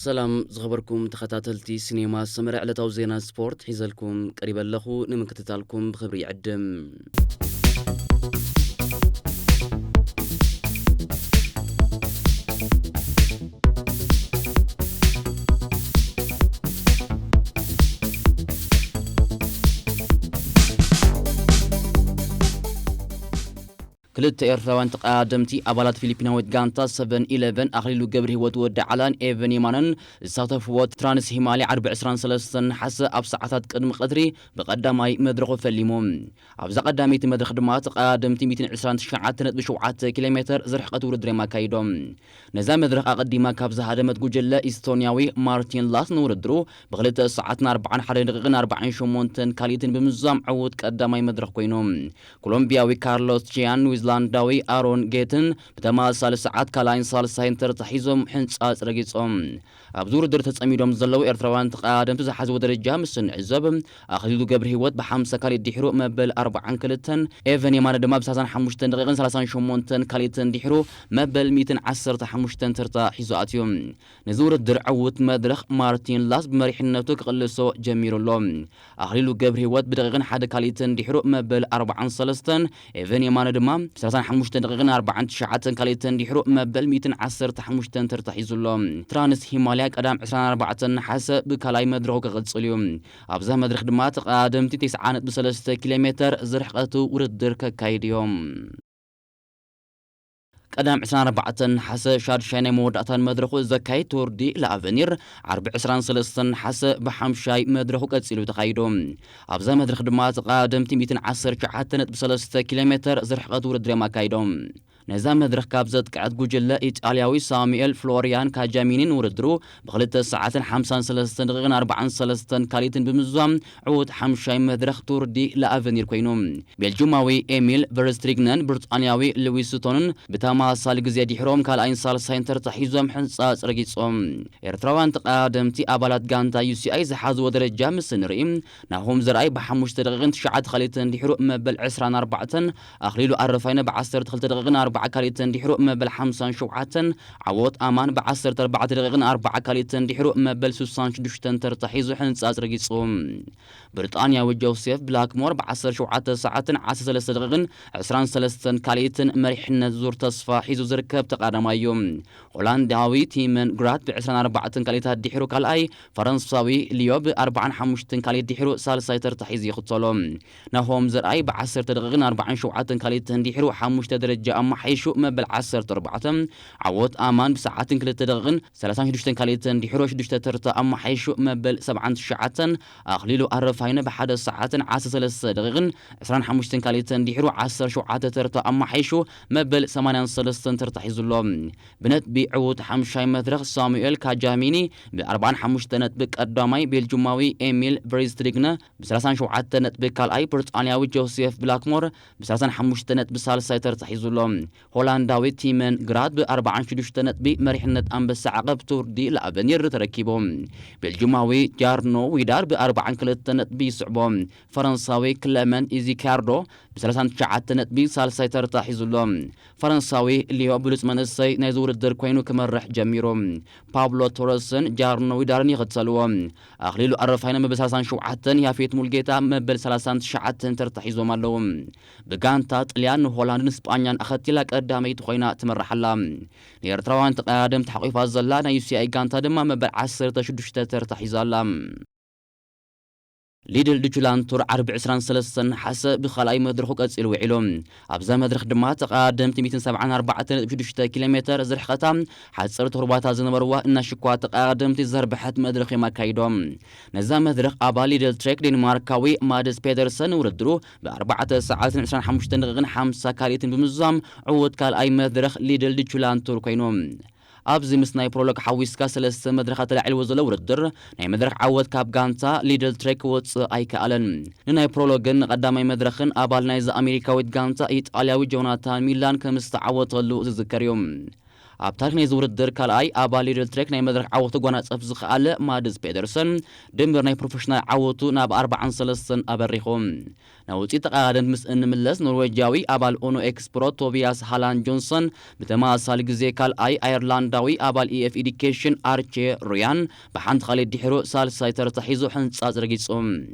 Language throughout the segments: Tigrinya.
ሰላም ዝኸበርኩም ተኸታተልቲ ሲኔማ ሰመረ፣ ዕለታዊ ዜና ስፖርት ሒዘልኩም ቀሪበ ኣለኹ። ንምክትታልኩም ብኽብሪ ይዕድም። ክልተ ኤርትራውያን ተቐዳደምቲ ኣባላት ፊሊፒናዊት ጋንታ ሰቨን ኢለቨን ኣኽሊሉ ገብረህይወት ወዲ ዓላን ኤቨን የማነን ዝሳተፍዎ ትራንስ ሂማሊ ዓርቢ ዕስራን ሰለስተን ነሓሰ ኣብ ሰዓታት ቅድሚ ቀትሪ ብቐዳማይ መድረኹ ፈሊሙ። ኣብዛ ቀዳመይቲ መድረኽ ድማ ተቐዳደምቲ ሚእትን ዕስራን ትሽዓተ ነጥቢ ሸውዓተ ኪሎ ሜተር ዝርሕቀት ውድድር እዮም ኣካይዶም። ነዛ መድረኽ ኣቐዲማ ካብ ዝሃደመት ጉጅለ ኢስቶንያዊ ማርቲን ላስ ንውድድሩ ብክልተ ሰዓትን ኣርባዓን ሓደ ደቂቕን ኣርባዓን ሸሞንተን ካልኢትን ብምዝዛም ዕዉት ቀዳማይ መድረኽ ኮይኑ። ኮሎምቢያዊ ካርሎስ ቺያን፣ ኒውዚላንዳዊ ኣሮን ጌትን ብተመሳሳሊ ሰዓት ካልኣይን ሳልሳይን ተርታ ሒዞም ሕንጻጽ ረጊጾም። ኣብዚ ውድድር ተጸሚዶም ዘለዉ ኤርትራውያን ተቐዳደምቲ ዝሓዝዎ ደረጃ ምስ እንዕዘብ፣ ኣኽሊሉ ገብረህይወት ብሓምሳ ካልኢት ድሒሩ መበል ኣርባዓን ክልተን፣ ኤቨን የማነ ድማ ብሰላሳን ሓሙሽተን ደቂቕን ሰላሳን ሸሞንተን ካልኢትን ድሒሩ መበል ሚእትን ዓሰርተ ሓሙሽተን ተርታ ሒዙ ኣትዩ። ነዚ ውድድር ዕዉት መድረኽ ማርቲን ላስ ብመሪሕነቱ ክቕልሶ ጀሚሩ ኣሎ። ኣኽሊሉ ገብረህይወት ብደቂቕን ሓደ ካልኢትን ድሒሩ መበል ኣርባዓን ሰለስተን፣ ኤቨን የማነ ድማ ብሰላሳን ሓሙሽተን ደቂቕን ኣርባዓን ትሽዓተን ካልኢትን ድሒሩ መበል ሚእትን ዓሰርተ ሓሙሽተን ተርታ ሒዙ ኣሎ። ትራንስ ሂማልያ ቀዳም ዕስራን ኣርባዕተን ነሓሰ ብካልኣይ መድረኹ ክቕጽል እዩ። ኣብዛ መድረኽ ድማ ተቐዳደምቲ ተስዓ ነጥቢ ሰለስተ ኪሎ ሜተር ዝርሕቀቱ ውድድር ከካይድ እዮም። ቀዳም ዕስራን ኣርባዕተን ነሓሰ ሻድሻይ ናይ መወዳእታን መድረኹ ዘካይድ ቱር ዲ ላኣቨኒር ዓርቢ ዕስራን ሰለስተን ነሓሰ ብሓምሻይ መድረኹ ቀጺሉ ተኻይዱ። ኣብዛ መድረኽ ድማ ተቐዳደምቲ ሚእትን ዓሰርተ ትሽዓተ ነጥቢ ሰለስተ ኪሎ ሜተር ዝርሕቀት ውድድር እዮም ኣካይዶም። ነዛ መድረኽ ካብ ዘጥቅዐት ጉጅለ ኢጣልያዊ ሳሙኤል ፍሎሪያን ካጃሚኒ ንውድድሩ ብክልተ ሰዓትን ሓምሳን ሰለስተን ደቂቕን ኣርባዓን ሰለስተን ካልኢትን ብምዝዛም ዕዉት ሓምሻይ መድረኽ ቱር ዲ ላኣቨኒር ኮይኑ። ቤልጁማዊ ኤሚል ቨርስትሪግነን ብሪጣንያዊ ልዊስ ስቶንን ብተመሳሳሊ ግዜ ድሒሮም ካልኣይን ሳልሳይን ተርታ ሒዞም ሕንጻጽ ረጊጾም። ኤርትራውያን ተቐዳደምቲ ኣባላት ጋንታ ዩ ሲ ኣይ ዝሓዝዎ ደረጃ ምስ ንርኢ፣ ናሆም ዘርኣይ ብሓሙሽተ ደቂቕን ትሽዓተ ካልኢትን ድሒሩ መበል ዕስራን ኣርባዕተን፣ ኣኽሊሉ ኣረፋይነ ብዓሰርተ ክልተ ደቂቕን ኣርባዓ ካልኢትን ድሒሩ መበል ሓምሳን ሸውዓተን፣ ዓወት ኣማን ብዓሰርተ ኣርባዕተ ደቂቕን ኣርባዓ ካልኢትን ድሒሩ መበል ስሳን ሽዱሽተን ተርታ ሒዙ ሕንጻጽ ረጊጹ። ብሪጣንያዊ ጆሴፍ ብላክሞር ብዓሰርተ ሸውዓተ ሰዓትን ዓሰርተ ሰለስተ ደቂቕን ዕስራን ሰለስተን ካልኢትን መሪሕነት ዙር ተስፋ ሒዙ ዝርከብ ተቐዳማይ እዩ። ሆላንዳዊ ቲመን ግራት ብዕስራን ኣርባዕተን ካልኢታት ድሒሩ ካልኣይ፣ ፈረንሳዊ ሊዮ ብኣርባዓን ሓሙሽተን ካልኢት ድሒሩ ሳልሳይ ተርታ ሒዙ ይኽተሎ። ናሆም ዘርኣይ ብዓሰርተ ደቂቕን ኣርባዓን ሸውዓተን ካልኢትን ድሒሩ ሓሙሽተ ደረጃ ኣመሓይሹ መበል ዓሰርተ ኣርባዕተ፣ ዓወት ኣማን ብሰዓትን ክልተ ደቂቕን ሰላሳን ሽዱሽተን ካልኢትን ድሒሩ ሽዱሽተ ተርታ ኣመሓይሹ መበል ሰብዓን ትሽዓተን፣ ኣኽሊሉ ኣረፋይነ ብሓደ ሰዓትን ዓሰርተ ሰለስተ ደቂቕን ዕስራን ሓሙሽተን ካልኢትን ድሒሩ ዓሰርተ ሸውዓተ ተርታ ኣመሓይሹ መበል ሰማንያን ሰለስተን ተርታ ሒዙ ኣሎ። ብነጥቢ ዕዉት ሓምሻይ መድረኽ ሳሙኤል ካጃሚኒ ብኣርባዓን ሓሙሽተ ነጥቢ ቀዳማይ፣ ቤልጁማዊ ኤሚል ቨሪስትሪግነ ብሰላሳን ሸውዓተ ነጥቢ ካልኣይ፣ ብሪጣንያዊ ጆሴፍ ብላክሞር ብሰላሳን ሓሙሽተ ነጥቢ ሳልሳይ ተርታ ሒዙ ኣሎ። ሆላንዳዊ ቲመን ግራት ብኣርባዓን ሽዱሽተ ነጥቢ መሪሕነት ኣንበሳ ዓቐብ ቱር ዲ ላኣቨኒር ተረኪቡ። ቤልጁማዊ ጃርኖ ዊዳር ብኣርባዓን ክልተ ነጥቢ ይስዕቦ። ፈረንሳዊ ክለመንት ኢዚካርዶ ብሰላሳን ትሽዓተ ነጥቢ ሳልሳይ ተርታ ሒዙ ኣሎ። ፈረንሳዊ ሊዮ ብሉጽ መንእሰይ ናይዚ ውድድር ኮይኑ ክመርሕ ጀሚሩ። ፓብሎ ቶረስን ጃርኖ ዊዳርን ይኽተልዎ። ኣኽሊሉ ኣረፋይነ መበል ሰላሳን ሸውዓተን፣ ያፌት ሙልጌታ መበል ሰላሳን ትሽዓተን ተርታ ሒዞም ኣለዉ። ብጋንታ ጥልያን ንሆላንድን ስጳኛን ኣኸቲላ ቀዳመይቲ ኮይና ትመርሕ ኣላ። ንኤርትራውያን ተቐዳደምቲ ሓቒፋ ዘላ ናይ ዩ ሲ ኣይ ጋንታ ድማ መበል ዓሰርተ ሽዱሽተ ተርታ ሒዛ ኣላ። ሊድል ዱቹላንድ ቱር ዓርቢ ዕስራን ሰለስተን ነሓሰ ብኻልኣይ መድረኹ ቀጺሉ ውዒሉ። ኣብዛ መድረኽ ድማ ተቐዳደምቲ ሚእትን ሰብዓን ኣርባዕተን ነጥቢ ሽዱሽተ ኪሎ ሜተር ዝርሕቐታ ሓጸርቲ ሩባታት ዝነበርዋ እናሽኳ ተቐዳደምቲ ዘርበሐት መድረኽ እዮም ኣካይዶም። ነዛ መድረኽ ኣባል ሊድል ትሬክ ዴንማርካዊ ማድስ ፔደርሰን ውድድሩ ብኣርባዕተ ሰዓትን ዕስራን ሓሙሽተን ደቂቕን ሓምሳ ካልኢትን ብምዝዛም ዕዉት ካልኣይ መድረኽ ሊድል ዱቹላንድ ቱር ኮይኑ። ኣብዚ ምስ ናይ ፕሮሎግ ሓዊስካ ሰለስተ መድረኻት ተላዒልዎ ዘሎ ውድድር፣ ናይ መድረኽ ዓወት ካብ ጋንታ ሊድል ትሬክ ክወጽእ ኣይከኣለን። ንናይ ፕሮሎግን ንቐዳማይ መድረኽን ኣባል ናይዛ ኣሜሪካዊት ጋንታ ኢጣልያዊ ጆናታን ሚላን ከም ዝተዓወተሉ ዝዝከር እዩ። ኣብ ታሪኽ ናይዚ ውድድር ካልኣይ ኣባል ሊድል ትሬክ ናይ መድረኽ ዓወት ክጎናጸፍ ዝኸኣለ ማድስ ፔደርሰን፣ ድምር ናይ ፕሮፌሽናል ዓወቱ ናብ ኣርባዓን ሰለስተን ኣበሪኹ። ናብ ውጽኢት ተቐዳደምቲ ምስ እንምለስ፣ ኖርዌጃዊ ኣባል ኡኖ ኤክስፕሮ ቶቢያስ ሃላን ጆንሰን ብተመሳሳሊ ግዜ ካልኣይ፣ ኣየርላንዳዊ ኣባል ኢኤፍ ኤዲኬሽን ኣርቼ ሩያን ብሓንቲ ካልኢት ድሒሩ ሳልሳይ ተርታ ሒዙ ሕንጻጽ ረጊጹ።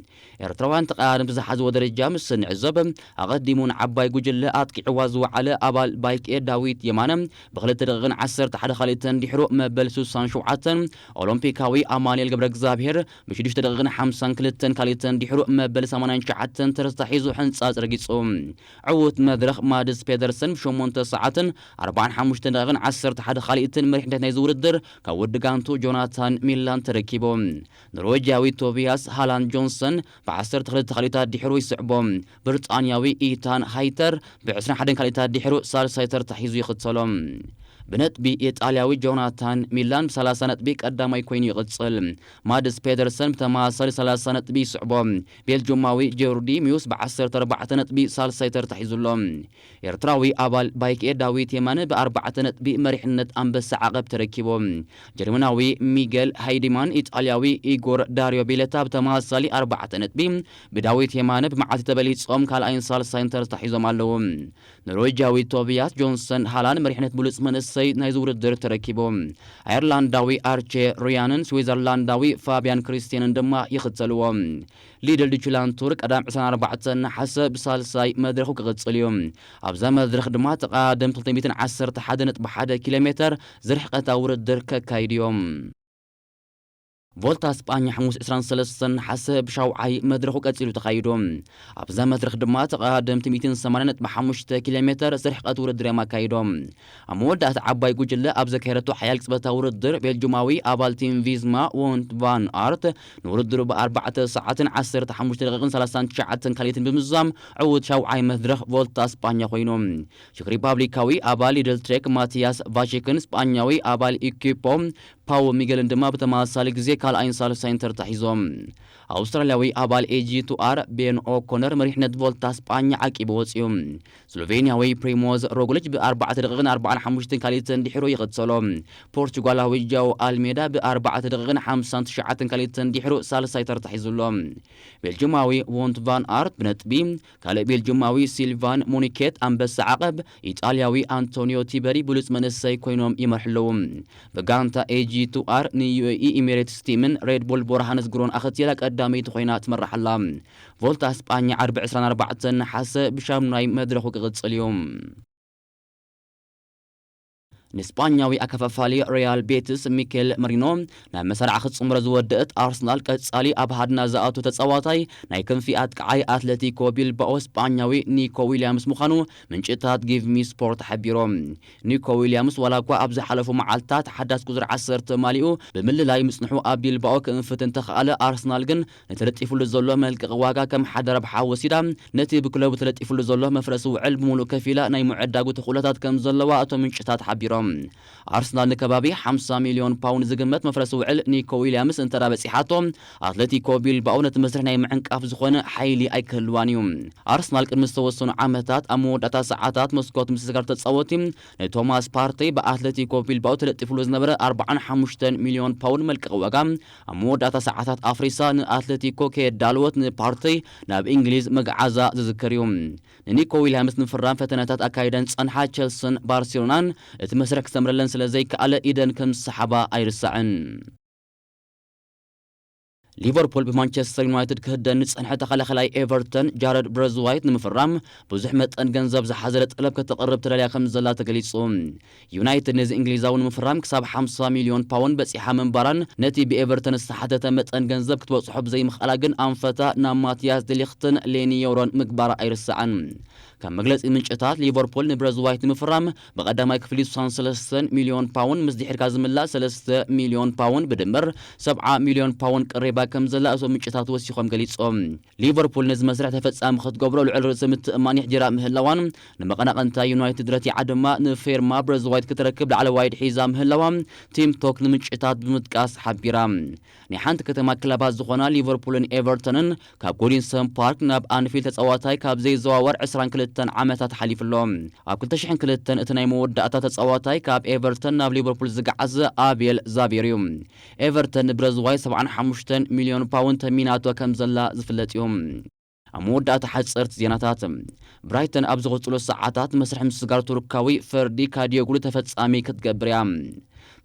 ኤርትራውያን ተቐዳደምቲ ዝሓዝዎ ደረጃ ምስ እንዕዘብ፣ ኣቐዲሙ ንዓባይ ጉጅለ ኣጥቂዕዋ ዝወዓለ ኣባል ባይክ ኤር ዳዊት የማነ ብክልተ ደቂቕን ዓሰርተ ሓደ ካልኢትን ድሒሩ መበል ስሳን ሸውዓተን፣ ኦሎምፒካዊ ኣማኑኤል ገብረ እግዚኣብሔር ብሽዱሽተ ደቂቕን ሓምሳን ክልተን ካልኢትን ድሒሩ መበል ሰማንያን ትሽዓተን ተርታ ሒዙ ሕንጻጽ ረጊጹ። ዕዉት መድረኽ ማድስ ፔደርሰን ብሸሞንተ ሰዓትን ኣርባዓን ሓሙሽተን ደቂቕን ዓሰርተ ሓደ ካልኢትን መሪሕነት ናይዚ ውድድር ካብ ወዲ ጋንቱ ጆናታን ሚላን ተረኪቡ። ኖርዌጃዊ ቶቢያስ ሃላንድ ጆንሰን ብዓሰርተ ክልተ ካልኢታት ድሒሩ ይስዕቦ። ብሪጣንያዊ ኢታን ሃይተር ብዕስራን ሓደን ካልኢታት ድሒሩ ሳልሳይ ተርታ ሒዙ ይኽተሎ። ብነጥቢ ኢጣልያዊ ጆናታን ሚላን ብሰላሳ ነጥቢ ቀዳማይ ኮይኑ ይቕጽል። ማድስ ፔደርሰን ብተመሳሳሊ ሰላሳ ነጥቢ ይስዕቦ። ቤልጁማዊ ጆርዲ ሚዩስ ብዓሰርተ ኣርባዕተ ነጥቢ ሳልሳይ ተርታ ሒዙ ኣሎ። ኤርትራዊ ኣባል ባይክ ኤር ዳዊት የማነ ብኣርባዕተ ነጥቢ መሪሕነት ኣንበሳ ዓቐብ ተረኪቡ። ጀርመናዊ ሚገል ሃይዲማን፣ ኢጣልያዊ ኢጎር ዳርዮ ቤለታ ብተመሳሳሊ ኣርባዕተ ነጥቢ ብዳዊት የማነ ብመዓልቲ ተበሊጾም ካልኣይን ሳልሳይን ተርታ ሒዞም ኣለዉ። ኖርዌጃዊ ቶቢያስ ጆንሰን ሃላን መሪሕነት ብሉጽ መንእሰይ ናይዚ ውድድር ተረኪቡ። ኣየርላንዳዊ ኣርቼ ሩያንን ስዊዘርላንዳዊ ፋብያን ክሪስቴንን ድማ ይኽተልዎ። ሊድል ዱችላንድ ቱር ቀዳም ዕስራን ኣርባዕተን ነሓሰ ብሳልሳይ መድረኹ ክቕጽል እዩ። ኣብዛ መድረኽ ድማ ተቐዳደምቲ ክልተ ሚእትን ዓሰርተ ሓደ ነጥቢ ሓደ ኪሎ ሜተር ዝርሕቀታ ውድድር ከካይዱ እዮም። ቮልታ ስጳኛ ሓሙስ ዕስራን ሰለስተን ነሓሰ ብሻውዓይ መድረኹ ቀጺሉ ተኻይዱ። ኣብዛ መድረኽ ድማ ተቐዳደምቲ ሚእትን ሰማንያን ነጥቢ ሓሙሽተ ኪሎ ሜተር ዝርሕቀት ውድድር እዮም ኣካይዶም። ኣብ መወዳእታ ዓባይ ጉጅለ ኣብ ዘካየደቶ ሓያል ቅጽበታዊ ውድድር፣ ቤልጁማዊ ኣባል ቲም ቪዝማ ዎንት ቫን ኣርት ንውድድሩ ብኣርባዕተ ሰዓትን ዓሰርተ ሓሙሽተ ደቂቕን ሰላሳን ትሽዓተን ካልኢትን ብምዝዛም ዕዉት ሻውዓይ መድረኽ ቮልታ ስጳኛ ኮይኑ። ቼክ ሪፓብሊካዊ ኣባል ሊድል ትሬክ ማቲያስ ቫቺክን ስጳኛዊ ኣባል ኢኪፖ ፓው ሚጌልን ድማ ብተመሳሳሊ ግዜ ካልኣይን ሳልሳይን ተርታ ሒዞም። ኣውስትራልያዊ ኣባል ኤጂ ቱ ኣር ቤን ኦኮነር መሪሕነት ቮልታ ስጳኛ ዓቂቡ ወጺኡ። ስሎቬንያዊ ፕሪሞዝ ሮግሊች ብኣርባዕተ ደቂቕን ኣርባዓን ሓሙሽተን ካልኢትን ድሒሩ ይቕጽሎ። ፖርቹጋላዊ ጃው ኣልሜዳ ብኣርባዕተ ደቂቕን ሓምሳን ትሽዓተን ካልኢትን ድሒሩ ሳልሳይ ተርታ ሒዙ ኣሎ። ቤልጅማዊ ዎንት ቫን ኣርት ብነጥቢ፣ ካልእ ቤልጅማዊ ሲልቫን ሞኒኬት ኣንበሳ ዓቐብ፣ ኢጣልያዊ ኣንቶኒዮ ቲበሪ ብሉጽ መንእሰይ ኮይኖም ይመርሑ ኣለዉ። ብጋንታ ኤጂ ቱ ኣር ንዩኤኢ ኢሚሬትስ ቲምን ሬድ ቡል ቦርሃንስ ግሮን ኣኸቲላ ቀዳመይቲ ኮይና ትመርሕ ኣላ። ቮልታ ስጳኛ ዓርቢ ዕስራን ኣርባዕተን ነሓሰ ብሻሙናይ መድረኹ ክቕጽል እዩ። ንስጳኛዊ ኣከፋፋሊ ሪያል ቤትስ ሚኬል መሪኖ ናብ መሳርዓ ክትጽምሮ ዝወደአት ኣርሰናል ቀጻሊ ኣብ ሃድና ዝኣቱ ተጻዋታይ ናይ ክንፊ ኣጥቃዓይ ኣትሌቲኮ ቢልባኦ ስጳኛዊ ኒኮ ዊልያምስ ምዃኑ ምንጭታት ጊቭ ሚ ስፖርት ሓቢሮም። ኒኮ ዊልያምስ ዋላ እኳ ኣብ ዝሓለፉ መዓልታት ሓዳስ ቁጽሪ ዓሰርተ ማሊኡ ብምልላይ ምጽንሑ ኣብ ቢልባኦ ክእንፍት እንተኸኣለ ኣርሰናል ግን ንተለጢፉሉ ዘሎ መልቀቕ ዋጋ ከም ሓደ ረብሓ ወሲዳ ነቲ ብክለቡ ተለጢፉሉ ዘሎ መፍረሲ ውዕል ብምሉእ ከፊላ ናይ ምዕዳጉ ተኽእሎታት ከም ዘለዋ እቶም ምንጭታት ሓቢሮም። ኣርሰናል ንከባቢ ሓምሳ ሚልዮን ፓውንድ ዝግመት መፍረሲ ውዕል ኒኮ ዊልያምስ እንተ በጺሓቶ ኣትሌቲኮ ቢልባኦ ነቲ መስርሕ ናይ ምዕንቃፍ ዝኾነ ሓይሊ ኣይክህልዋን እዩ። ኣርሰናል ቅድሚ ዝተወሰኑ ዓመታት ኣብ መወዳእታ ሰዓታት መስኮት ምስጋር ተጻወቲ ንቶማስ ፓርተይ ብኣትሌቲኮ ቢልባኦ ተለጢፍሉ ዝነበረ ኣርባዓን ሓሙሽተን ሚልዮን ፓውንድ መልቀቕ ዋጋ ኣብ መወዳእታ ሰዓታት ኣፍሪሳ ንኣትሌቲኮ ከየዳለወት ንፓርተይ ናብ እንግሊዝ መግዓዛ ዝዝከር እዩ። ንኒኮ ዊልያምስ ንምፍራም ፈተነታት ኣካይደን ዝጸንሓ ቸልስን ባርሴሎናን እቲ መስርሕ ክሰምረለን ስለ ዘይከኣለ ኢደን ከም ዝሰሓባ ኣይርሳዕን። ሊቨርፑል ብማንቸስተር ዩናይትድ ክህደን ዝጸንሐ ተኸላኸላይ ኤቨርተን ጃረድ ብረዝዋይት ንምፍራም ብዙሕ መጠን ገንዘብ ዝሓዘለ ጠለብ ከተቕርብ ተዳልያ ከም ዘላ ተገሊጹ። ዩናይትድ ነዚ እንግሊዛዊ ንምፍራም ክሳብ ሓምሳ ሚልዮን ፓውንድ በጺሓ ምንባራን ነቲ ብኤቨርተን ዝተሓተተ መጠን ገንዘብ ክትበጽሖ ብዘይምኽኣላ ግን ኣንፈታ ናብ ማቲያስ ዴሊኽትን ሌኒ ዮሮን ምግባራ ኣይርሳዕን። ካብ መግለጺ ምንጭታት፣ ሊቨርፑል ንብረዝዋይት ንምፍራም ብቐዳማይ ክፍሊ ስሳን ሰለስተን ሚልዮን ፓውንድ ምስ ድሒርካ ዝምላእ ሰለስተ ሚልዮን ፓውንድ ብድምር ሰብዓ ሚልዮን ፓውንድ ቀሪባ ከም ዘላ እቶም ምንጭታት ወሲኾም ገሊጾም። ሊቨርፑል ነዚ መስርሕ ተፈጻሚ ክትገብሮ ልዑል ርእሰ ምትእምማን የሕዲራ ምህላዋን፣ ንመቐናቕንታ ዩናይትድ ረቲዓ ድማ ንፌርማ ብረዝዋይት ክትረክብ ላዕለዋይ ድሒዛ ምህላዋ ቲም ቶክ ንምንጭታት ብምጥቃስ ሓቢራ። ናይ ሓንቲ ከተማ ክለባት ዝኾና ሊቨርፑልን ኤቨርተንን ካብ ጎዲንሰን ፓርክ ናብ ኣንፊልድ ተጻዋታይ ካብ ዘይዘዋወር ዕስራን ክልተ ዓመታት ሓሊፉ ኣሎ። ኣብ ክልተ ሽሕን ክልተን እቲ ናይ መወዳእታ ተጻዋታይ ካብ ኤቨርተን ናብ ሊቨርፑል ዝገዓዘ ኣቤል ዛቤር እዩ። ኤቨርተን ንብረዝዋይ ሰብዓን ሓሙሽተን ሚልዮን ፓውንድ ተሚናቶ ከም ዘላ ዝፍለጥ እዩ። ኣብ መወዳእታ ሓጸርቲ ዜናታት፣ ብራይተን ኣብ ዝቕጽሉ ሰዓታት መስርሕ ምስጋር ቱርካዊ ፈርዲ ካዲዮግሉ ተፈጻሚ ክትገብር እያ።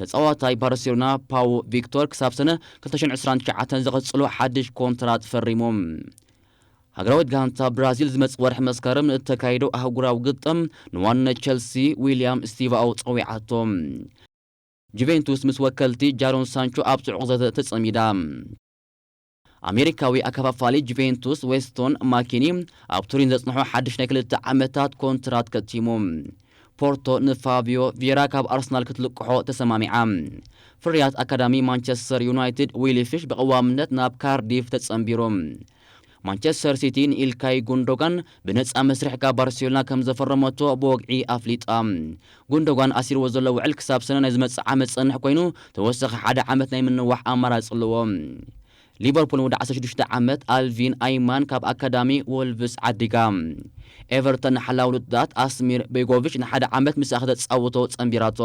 ተጻዋታይ ባርሴሎና ፓው ቪክቶር ክሳብ ሰነ ክልተ ሽሕን ዕስራን ትሽዓተን ዝቕጽሉ ሓድሽ ኮንትራት ፈሪሙ። ሃገራዊት ጋንታ ብራዚል ዝመጽእ ወርሒ መስከረም ንእተካይዶ ኣህጉራዊ ግጥም ንዋነ ቸልሲ ዊልያም ስቲቫኦ ጸዊዓቶ። ጁቬንቱስ ምስ ወከልቲ ጃሮን ሳንቾ ኣብ ጽዑቕ ዘተ ተጸሚዳ። ኣሜሪካዊ ኣከፋፋሊ ጁቬንቱስ ዌስቶን ማኪኒ ኣብ ቱሪን ዘጽንሖ ሓድሽ ናይ ክልተ ዓመታት ኮንትራት ከቲሙ። ፖርቶ ንፋቢዮ ቪራ ካብ ኣርሰናል ክትልቅሖ ተሰማሚዓ። ፍርያት ኣካዳሚ ማንቸስተር ዩናይትድ ዊሊ ፊሽ ብቐዋምነት ናብ ካርዲፍ ተጸንቢሩ። ማንቸስተር ሲቲ ንኢልካይ ጉንዶጋን ብነጻ መስርሕ ካብ ባርሴሎና ከም ዘፈረመቶ ብወግዒ ኣፍሊጣ። ጉንዶጋን ኣሲርዎ ዘሎ ውዕል ክሳብ ሰነ ናይ ዝመጽእ ዓመት ዝጸንሕ ኮይኑ፣ ተወሳኺ ሓደ ዓመት ናይ ምንዋሕ ኣማራጺ ኣለዎ። ሊቨርፑል ንወዲ ዓሰርተ ሽዱሽተ ዓመት ኣልቪን ኣይማን ካብ ኣካዳሚ ወልቭስ ዓዲጋ። ኤቨርተን ንሓላዊ ውድድራት ኣስሚር ቤጎቪች ንሓደ ዓመት ምስኣ ከተጻውቶ ጸንቢራቶ።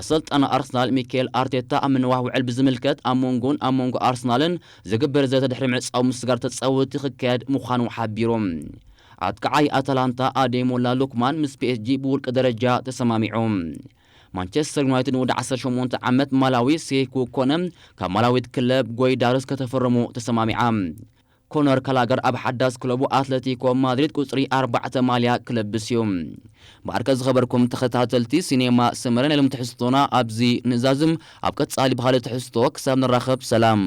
ኣሰልጣኒ ኣርሰናል ሚካኤል ኣርቴታ ኣብ ምንዋሕ ውዕል ብዝምልከት ኣብ መንጎን ኣብ መንጎ ኣርሰናልን ዝግበር ዘተ ድሕሪ ምዕጻው ምስጋር ተጻወትቲ ክካየድ ምዃኑ ሓቢሩ። ኣጥቃዓይ ኣታላንታ ኣዴሞላ ሉክማን ምስ ፒኤስጂ ብውልቂ ደረጃ ተሰማሚዑ። ማንቸስተር ዩናይትድ ንወዲ ዓሰርተ ሸሞንተ ዓመት ማላዊ ሴኩ ኮነ ካብ ማላዊት ክለብ ጎይዳርስ ከተፈርሙ ተሰማሚዓ። ኮነር ካላገር ኣብ ሓዳስ ክለቡ ኣትለቲኮ ማድሪድ ቁጽሪ ኣርባዕተ ማልያ ክለብስ እዩ። ብዓርከ ዝኸበርኩም ተኸታተልቲ ሲኔማ ሰመረ፣ ናይ ሎም ትሕዝቶና ኣብዚ ንዛዝም። ኣብ ቀጻሊ ብኻልእ ትሕዝቶ ክሳብ ንራኸብ ሰላም።